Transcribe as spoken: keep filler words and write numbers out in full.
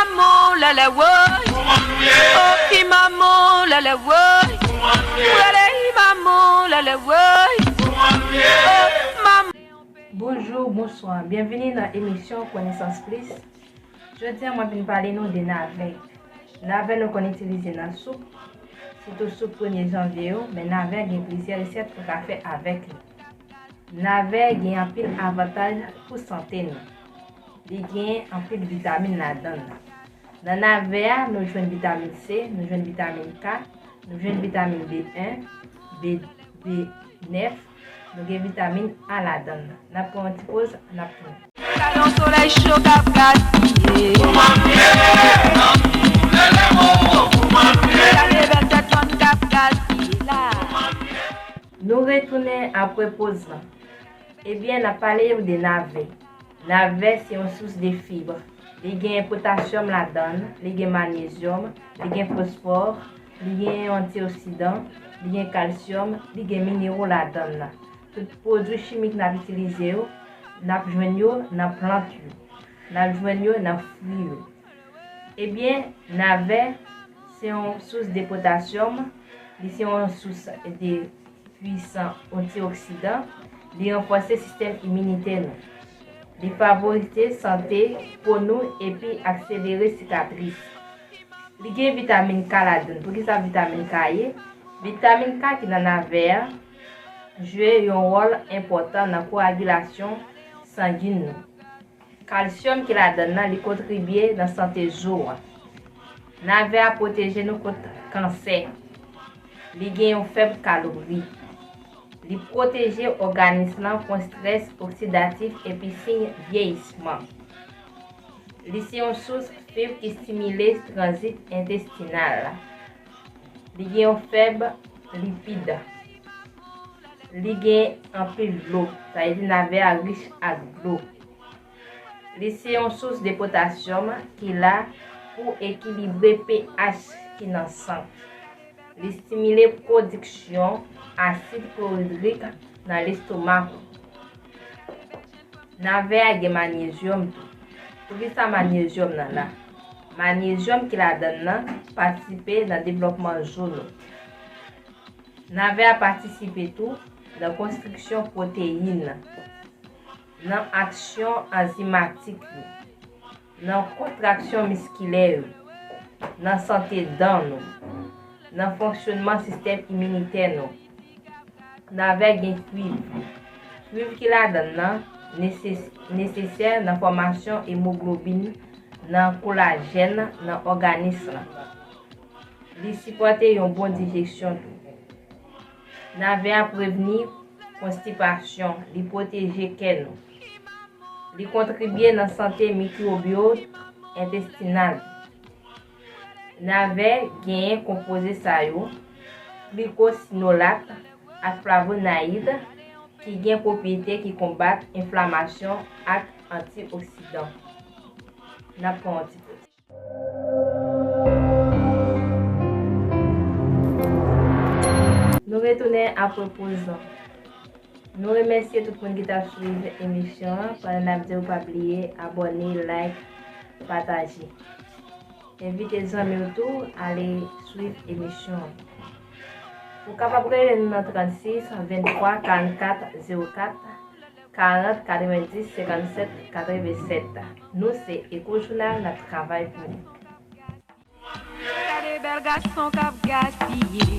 Maman, lèlè, woy. Oh, i maman, lèlè, woy. Prale, i maman, lèlè, woy. Oh, maman. Bonjou, bonswa. Byenvini nan emisyon Konesans Plis. Jodi a, mwen vin pale nou de navè. Navè nou konn itilize nan soup, sitou soup premye janvye yo, men navè gen plizyè resèt ou ka fè avèk li. Navè gen anpil avantaj pou sante nou. Li gen anpil vitamin ladan l. Nan navè a, nou jwenn vitamin C, nou jwenn vitamin K, nou jwenn vitamin B en, B, B nèf, nou gen vitamin A ladan l. N ap pran yon ti poz, n ap tounen. Gade yon solèy cho k ap gaspiye. Gade bèl tèt fanm k ap gaspiye la. Nou retounen apre poz lan. Ebyen, n ap pale w de navè. Navè se yon sous de fib. Li gen potasyòm ladan l, li gen manyezyòm, li gen fosfò, li gen antioksidan, li gen kalsyòm, li gen minero ladan l. Tout pwodui chimik n ap itilize yo, n ap jwenn yo nan plant yo. N ap jwenn yo nan fwi yo. Ebyen, navè se yon sous de potasyòm, li se yon sous de pwisan antioksidan, li ranfòse sistèm iminitè nou. Li favorize sante po nou epi akselere sikatris. Li gen vitamin K ladan l. Poukisa vitamin K ye? Vitamin K ki nan navè a jwe yon wòl enpòtan nan koagilasyon sangin nou. Kalsyòm ki ladan l nan, li kontribye nan sante zo a. Navè a pwoteje nou kont kansè. Li gen yon fèb kalori. Li pwoteje òganis lan kont strès oksidatif epi siy vyeyisman. Li se yon sous fib ki stimile tranzit entestinal la. Li gen yon fèb lipid. Li gen anpil dlo, sa vle di navè a rich ak dlo. Li se yon sous de potasyòm ki la pou ekilibre pH ki nan san. Li stimile pwodiksyon asid kloridrik nan lestomak ou. Navè a gen manyezyòm tou. Poukisa manyezyòm nan la? Manyezyòm ki ladan l nan patisipe nan devlòpman zo nou. Navè a patisipe tou nan konstriksyon pwoteyin, nan aksyon anzimatik yo, nan kontraksyon miskilè yo, nan sante dan nou, nan fonksyonman sistèm iminitè nou. Navè gen kwiv. Kwiv ki ladan l nan neses-, nesesè nan fòmasyon emoglobin, nan kolajèn, nan òganis lan. Li sipòte yon bon dijesyon tou. Navè a prevni konstipasyon, li pwoteje kè nou. Li kontribye nan sante mikwobyot entestinal. Navè genyen konpoze sa yo, glikosinolat ak flavonayid, ki gen pwopyete ki konbat enflamasyon ak antioksidan. N ap pran yon ti poz. Nou retounen apre poz lan. Nou remèsye tout moun ki t ap swiv emisyon an, pandan n ap di w pa bliye abòne, like, pataje. Envite zanmi w tou ale swiv emisyon an. Ou kapab rele nou nan trannsis venntwa karannkat zewo kat, karant katrevendis senkannsèt katrevennsèt. Nou se Echo Journal, n ap travay pou ou. Gade bèl gason k ap gaspiye.